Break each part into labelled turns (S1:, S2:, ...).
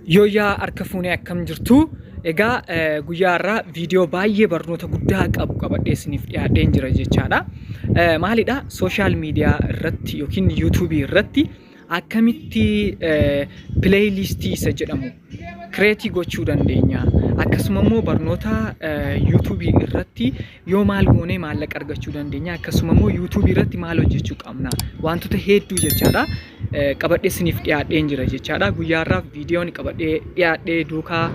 S1: Yooyyaa, harka fuunee, akkam jirtu? Egaa guyyaa har'aa viidiyoo baay'ee barnoota guddaa qabu qabadhee isiniif dhiyaadheen jira jechaadha. Maalidha? Social media irratti yookiin YouTubeii irratti akkamitti playlistii isa jedhamu create gochuu dandeenya? Akkasuma immoo barnoota YouTubeii irratti yoo maal goonee maallaqa argachuu dandeenya? Akkasuma immoo YouTubeii irratti maal hojjechuu qabna? Wantoota hedduu jechaadha. Qabadhee isiniif dhiyaadheen jira jechaadha. Guyyaa har'aaf viidiyoon qabadhee dhiyaadhee duukaa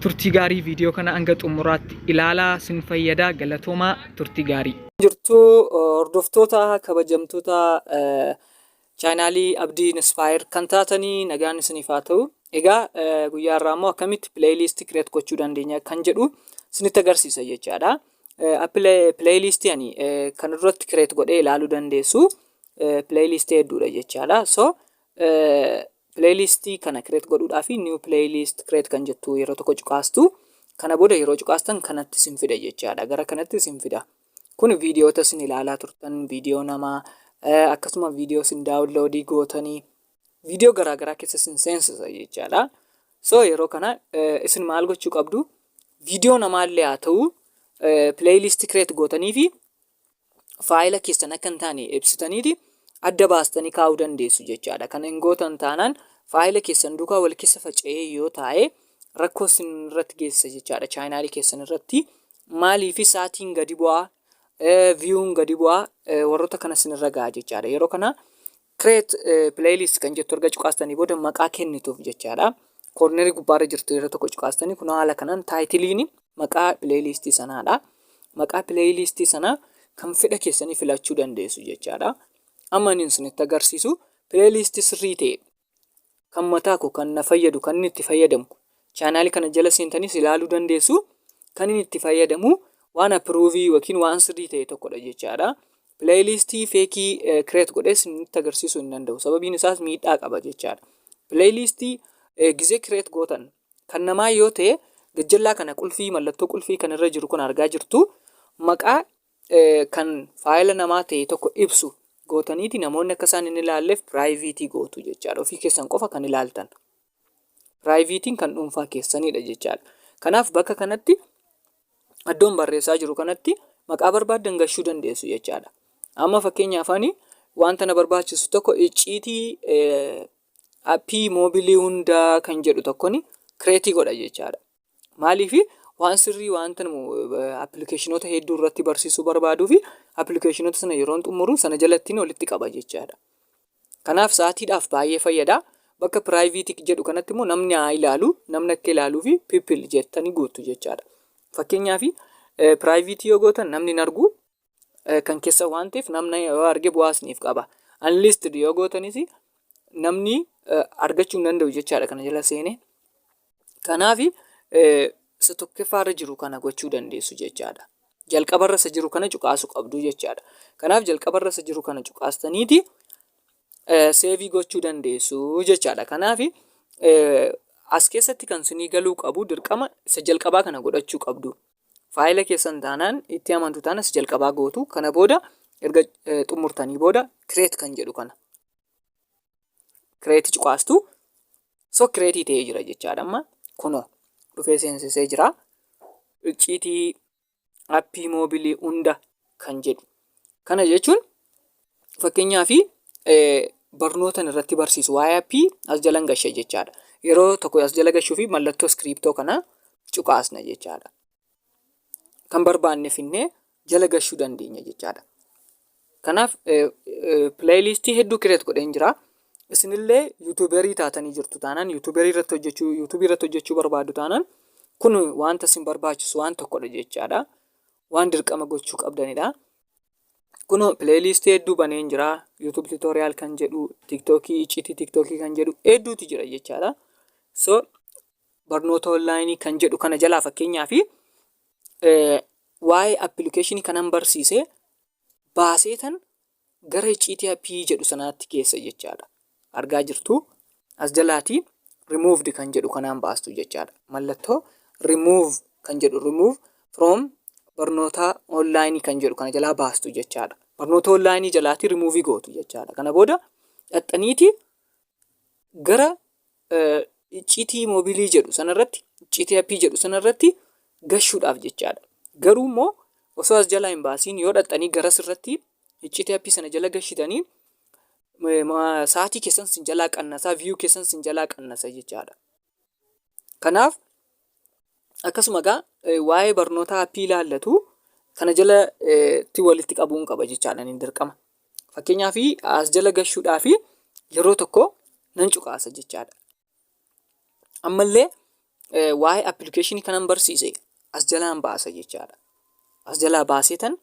S1: turtii gaarii, viidiyoo kana hanga xumuraatti ilaalaa, sin fayyada. Galatoomaa, turtii gaarii. Jirtu hordoftoota kabajamtoota chaanaalii Abdii Inspire kan taatanii, nagaan isiniif haa ta'u. Egaa guyyaa har'aa immoo akkamitti playlistii create gochuu dandeenya kan jedhu isinitti agarsiisa jechaadha. Playlistii ani kan irratti create godhee ilaaluu dandeessu. Playlistii hedduudha jechaadha. So playlistii kana create godhuudhaaf new playlist create kan jettu yeroo tokko cuqaastu. Kana booda yeroo cuqaastan kanatti isin fida jechaadha. Gara kanatti isin fida. Kun viidiyoota isin ilaalaa turtan, viidiyoo namaa, akkasuma viidiyoo isin downloadii gootanii, viidiyoo garaagaraa keessa isin seensisa jechaadha. So yeroo kana isin maal gochuu qabdu? Viidiyoo namaallee haa ta'u, playlistii create gootanii fi faayila keessan akka hin taane ibsitaniiti adda baastanii kaa'uu dandeessu jechaadha. Kana hin gootan taanaan faayila keessan duukaa wal keessa faca'ee yoo taa'e rakkoo isin irratti geessisa jechaadha. Chaanaalii keessan irratti maaliif sa'aatiin gadi bu'aa, viewun gadi bu'aa, warroota kana isin irra ga'a jechaadha. Yeroo kana create playlist kan jettu erga cuqaastanii booda maqaa kennituuf jechaadha. Cornerii gubbaarra jirtu yeroo tokko cuqaastanii kun haala kanaan titleiin maqaa playlistii sanaadha. Maqaa playlistii sanaa kan fedha keessanii filachuu dandeessu jechaadha. Amma inni isinitti agarsiisu playlistii sirrii ta'e kan mataa koo, kan na fayyadu, kan inni itti fayyadamu, chaanaalii kana jala seentanis ilaaluu dandeessu, kan inni itti fayyadamu waan approve yookiin waan sirrii ta'e tokkodha jechaadha. Playlistii fake create godhee isinitti agarsiisuu hin danda'u. Sababiin isaas miidhaa qaba jechaadha. Playlistii gizee create gootan kan namaa yoo ta'e, gajjallaa kana qulfii, mallattoo qulfii kan irra jiru kun argaa jirtu, maqaa kan faayila namaa ta'e tokko ibsu gootaniiti namoonni akka isaan hin ilaalleef private gootu jechaadha. Ofii keessan qofa kan ilaaltan. Privateiin kan dhuunfaa keessanidha jechaadha. Kanaaf bakka kanatti, iddoon barreessaa jiru kanatti, maqaa barbaaddan gashuu dandeessu jechaadha. Amma fakkeenyaaf ani wanta na barbaachisu tokko icciitii appii moobilii hundaa kan jedhu tokkoni create godha jechaadha. Maaliif? Waan sirrii wanta appilikeeshinoota hedduu irratti barsiisuu barbaaduu fi appilikeeshinoota sana yeroon xumuru sana jalattiin walitti qaba jechaadha. Kanaaf sa'aatiidhaaf baay'ee fayyada. Bakka private jedhu kanatti immoo namni haa ilaalu, namni akka ilaaluu fi people jettanii guuttu jechaadha. Fakkeenyaaf private yoo gootan namni hin argu, kan keessa waan ta'eef namni yoo arge bu'aa isiniif qaba. Unlisted yoo gootanis namni argachuu hin danda'u jechaadha kana jala seenee. Kanaaf isa tokkoffaarra jiru kana gochuu dandeessu jechaadha. Jalqabarra isa jiru kana cuqaasuu qabdu jechaadha. Kanaaf jalqabarra isa jiru kana cuqaastaniiti save gochuu dandeessu jechaadha. Kanaaf as keessatti kan isinii galuu qabu dirqama isa jalqabaa kana godhachuu qabdu. Faayila keessan taanaan, itti amantu taanaan, isa jalqabaa gootu. Kana booda erga xumurtanii booda create kan jedhu kana. Create cuqaastu. So create ta'ee jira jechaadha amma. Kunoo dhufee seensisee jira. Icciitii appii moobilii hunda kan jedhu. Kana jechuun fakkeenyaaf barnootan irratti barsiisu waa'ee appii as jalan gashe jechaadha. Yeroo tokko as jala gashuu fi mallattoo iskiriiptoo kana cuqaasna jechaadha. Kan barbaanne finnee jala gashuu dandeenya jechaadha. Kanaaf playlistii hedduu create godheen jira. Isinillee YouTuberii taatanii jirtu taanaan, YouTubeii irratti hojjechuu barbaadu taanaan, kun wanta isin barbaachisu waan tokkodha jechaadha. Waan dirqama gochuu qabdanidha. Kun playlistii hedduu baneen jira. YouTube tutorial kan jedhu, TikTokii, icciitii TikTokii kan jedhu hedduutu jira jechaadha. So barnoota onlineii kan jedhu kana jalaa fakkeenyaa fi waa'ee appilikeeshinii kanan barsiise baaseetan gara icciitii appii jedhu sanaatti geessa jechaadha. Argaa jirtu, as jalaatii removed kan jedhu kanaan baastu jechaadha. Mallattoo remove kan jedhu, remove from barnoota onlineii kan jedhu kana jalaa baastu jechaadha. Barnoota onlineii jalaatii remove gootu jechaadha. Kana booda dhaxxaniiti gara Icciitii moobilii jedhu sanarratti, icciitii appii jedhu sanarratti gashuudhaaf jechaadha. Garuu immoo osoo as jalaa hin baasiin yoo dhaxxanii garas irratti icciitii appii sana jala gashitanii, sa'aatii keessan sin jalaa qannasaa, view keessan sin jalaa qannasa jechaadha. Kanaaf akkasuma egaa waa'ee barnoota appii ilaallatu kana jala itti walitti qabuun qaba jechaadha inni dirqama. Fakkeenyaaf, as jala gashuudhaaf yeroo tokko nan cuqaasa jechaadha. Ammallee waa'ee appilikeeshinii kanan barsiise as jalaan baasa jechaadha. As jalaa baasee tan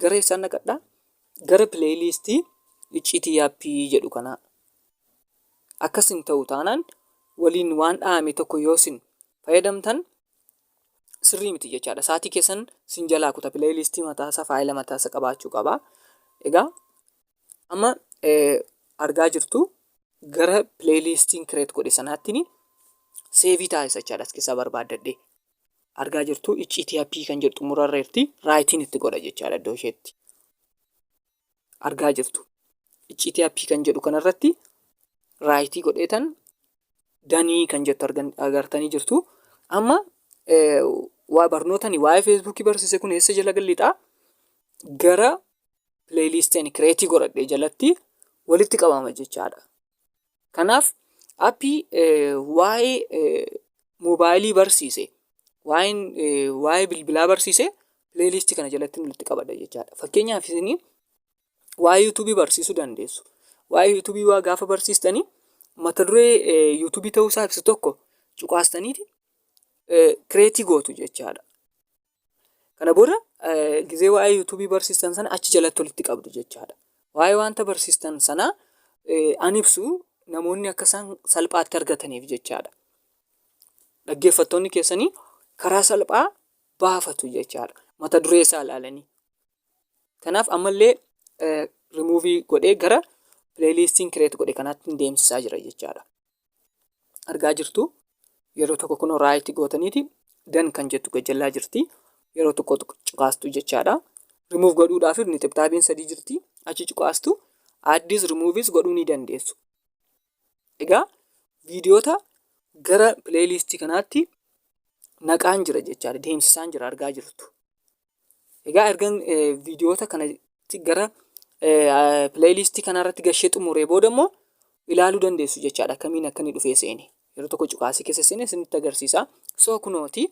S1: gara eessaan naqadhaa? Gara playlistii icciitii appii jedhu kanaa. Akkas hin ta'u taanaan, waliin waan dhahame tokko yoo isin fayyadamtan sirrii miti jechaadha. Sa'aatii keessan sin jalaa kuta. Playlistii mataasaa, faayila mataasaa qabaachuu qaba. Egaa amma argaa jirtu, gara playlistiin create godhe sanaatti save taasisa jechaadha as keessaa barbaaddadhee. Argaa jirtu, icciitii appii kan jedhu xumurarra jirti. Rightiin itti godha jechaadha iddoo isheetti. Argaa jirtu. Icciitii appii kan jedhu kanarratti right godheetan done kan jettu agartanii jirtu. Amma waa barnootani waa'ee Feesbuukii barsiise kun eessa jala galixaa? Gara playlistii ani create godhadhe jalatti walitti qabama jechaadha. Kanaaf appii waa'ee moobaayilii barsiise, waa'ee bilbilaa barsiise playlistii kana jalatti walitti qabadha jechaadha. Fakkeenyaaf, isin waa'ee yuutuubii barsiisuu dandeessu. Waa'ee yuutuubii waa gaafa barsiistanii, mata duree yuutuubii ta'uusaa ibsu tokko cuqaastaniiti create gootu jechaadha. Kana booda gizee waa'ee yuutuubii barsiistan sana achi jalatti walitti qabdu jechaadha. Waa'ee wanta barsiistan sanaa an ibsu namoonni akka isaan salphaatti argataniif jechaadha. Dhaggeeffattoonni keessanii karaa salphaa baafatu jechaadha, mata duree isaa ilaalanii. Kanaaf ammallee rimuuvii godhee gara playlistiin create godhe kanaatti deemsisaa jira jechaadha. Argaa jirtu, yeroo tokko kunoo right gootaniiti done kan jettu gajjallaa jirti. Yeroo tokko cuqaastu jechaadha. Rimuuf godhuudhaaf inni xibxaabiin sadii jirti. Achi cuqaastu, addis rimuuvis godhuu ni dandeessu. Egaa viidiyoota gara playlistii kanaatti naqaan jira jechaadha. Deemsisaan jira, argaa jirtu. Egaa ergan viidiyoota kanatti gara playlistii kanarratti gashee xumuree booda immoo ilaaluu dandeessu jechaadha. Akkamiin akka inni dhufee seene. Yeroo tokko cuqaasii keessa seene isinitti agarsiisa. So kunooti,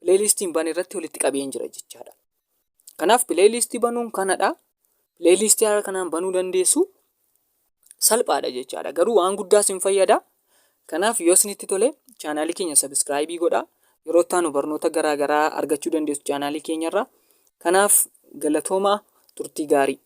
S1: playlistiin bane irratti walitti qabeen jira jechaadha. Kanaaf playlistii banuun kanadha. Playlistii haala kanaan banuu dandeessu, salphaadha jechaadha. Garuu waan guddaa isin fayyada. Kanaaf yoo isinitti tole, chaanaalii keenya subscribe godhaa. Yeroo itti aanu barnoota garaa garaa argachuu dandeessu chaanaalii keenyarraa. Kanaaf galatoomaa, turtii gaarii.